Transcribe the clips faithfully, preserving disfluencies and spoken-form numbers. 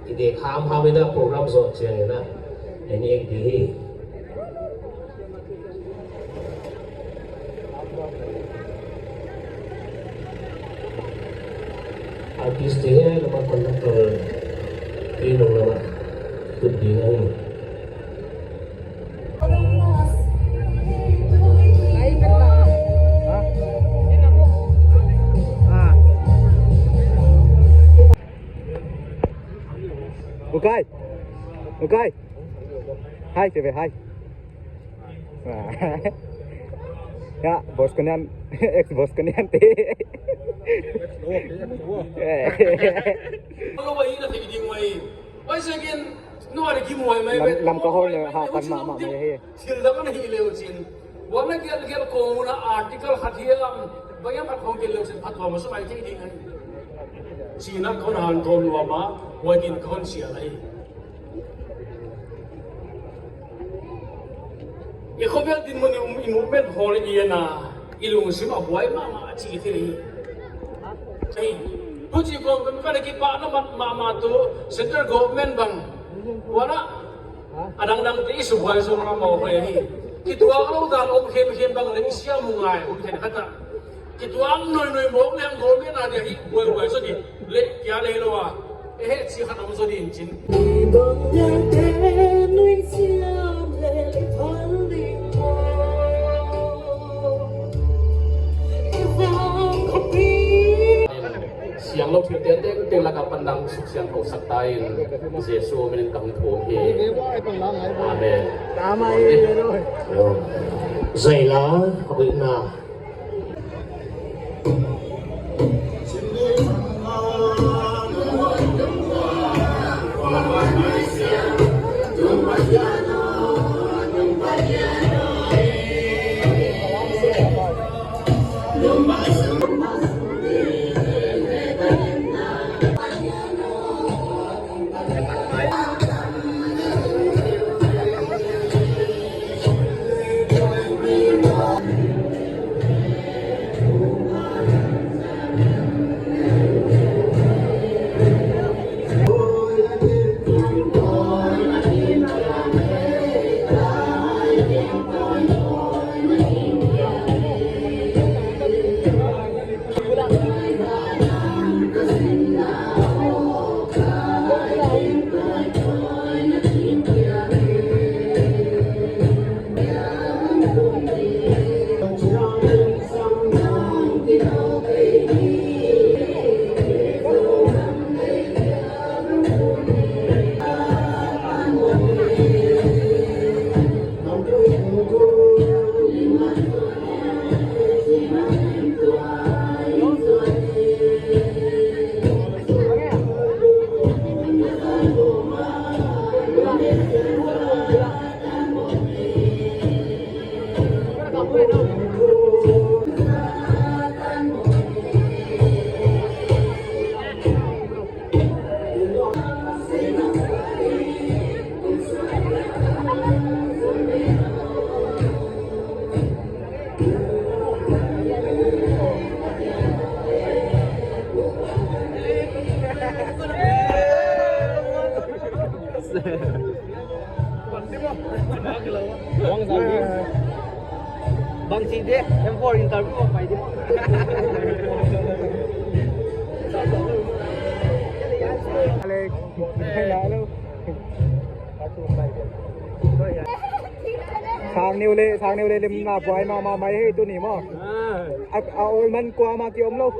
Kidek hamham in a program zawh chiang in a, en ek di hi. Artist te hiai lam a, conductor te nung lam a tut ding ahi. Ukai. Ukai. Hai, cewek, hai. Ya, bos kunian, ex bos kunian te. Lam, lam ka hol na ha kan ma ma mai hi. Thil dang ana hi leu chin. Huan a gelhgel kawm un a article khat hiam, bang hiam khat hong gelh leu chin, phattuam a sum ai thei ding ahi. Chihna kon hanthawn nuam a, huai din kon sial ahi. I khovel dinmun i um, i movement hawl i en a, i lungsim a buai mahmah a chih thei hi. Ei, huchi kawmkawm ka na kipahna mahmah tu, central government bang, huan a, a dangdang te i subuai sung a mau khoi hi. Kituak lou dan om khemkhem bang leng siam uh ngai, hun khenkhat a. Kituak noinoi mawk leng gawlmi na dia hi, buaibuai zaw di. Leh kia leh lou a. Eh, chi khat om zaw di in chin. Siangthou thil tengteng lak a pan dang suksiangthou sak ta in, Jesu min in ka hon thum hi. Amen. Zaila, a bui na. Bang si de, M four interview a pai di. Alex. Hello. Sang niu le, sang niu le lim na buai mahmah mai hi tuni maw. A, a old man kuamah ki om lou.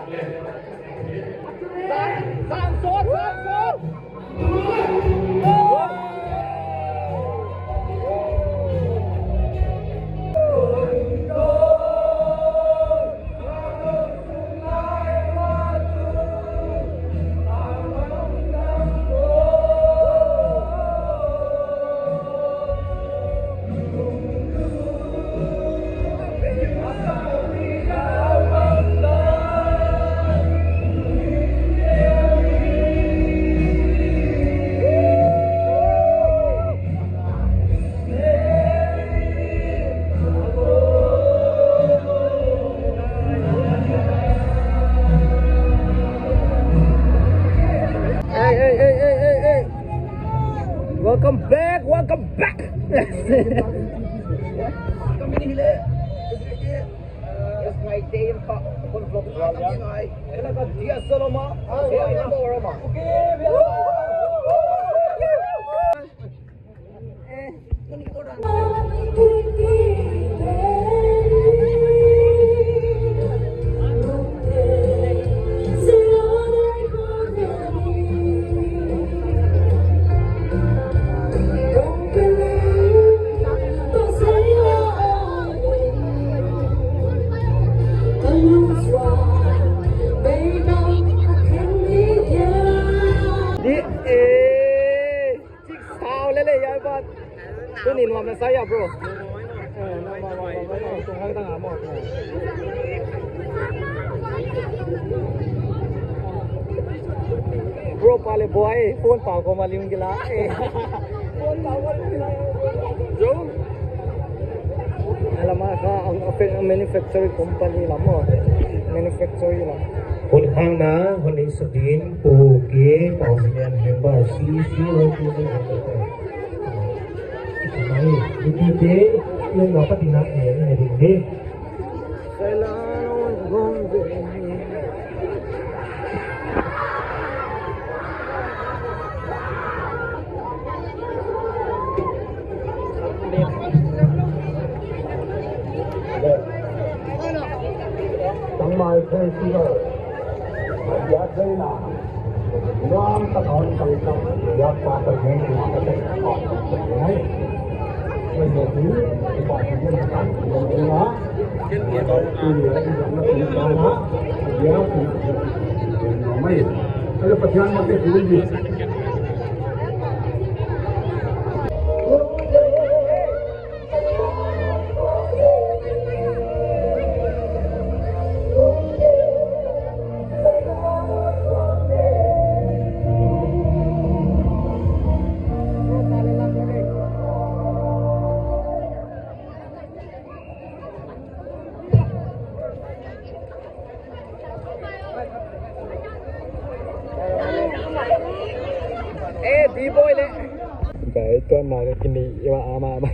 Hey, hey, hey, hey, hey, hey. Welcome back, welcome back. Welcome in here. Yes, my day in co-, con-, vlog. Kena ka dia saloma. Okay, we are. Di, eh. Chik sau lele ya, but tuni nuam na sa ya, bro. Bro, pale boy, phone pa ko maling gila. Phone pa ko maling gila. Jo. Alamak, ang, ang manufacturing company lam mo. Manufacturing lam. Hun khang na, hun in sudin, pu ke, pau sinian member, C C O T ni. Mai, iti te, yung mapa tina, eh, eh, ding de. Tangmai festival. Ya, China. Nuam ka tawn ka tawn. Ya, pa ka ngai, nuam ka tawn. Ngai. Ngai, ngai, ngai. Eh, B-boy le. Bai, tuan na ka kini, iwa ama, ama.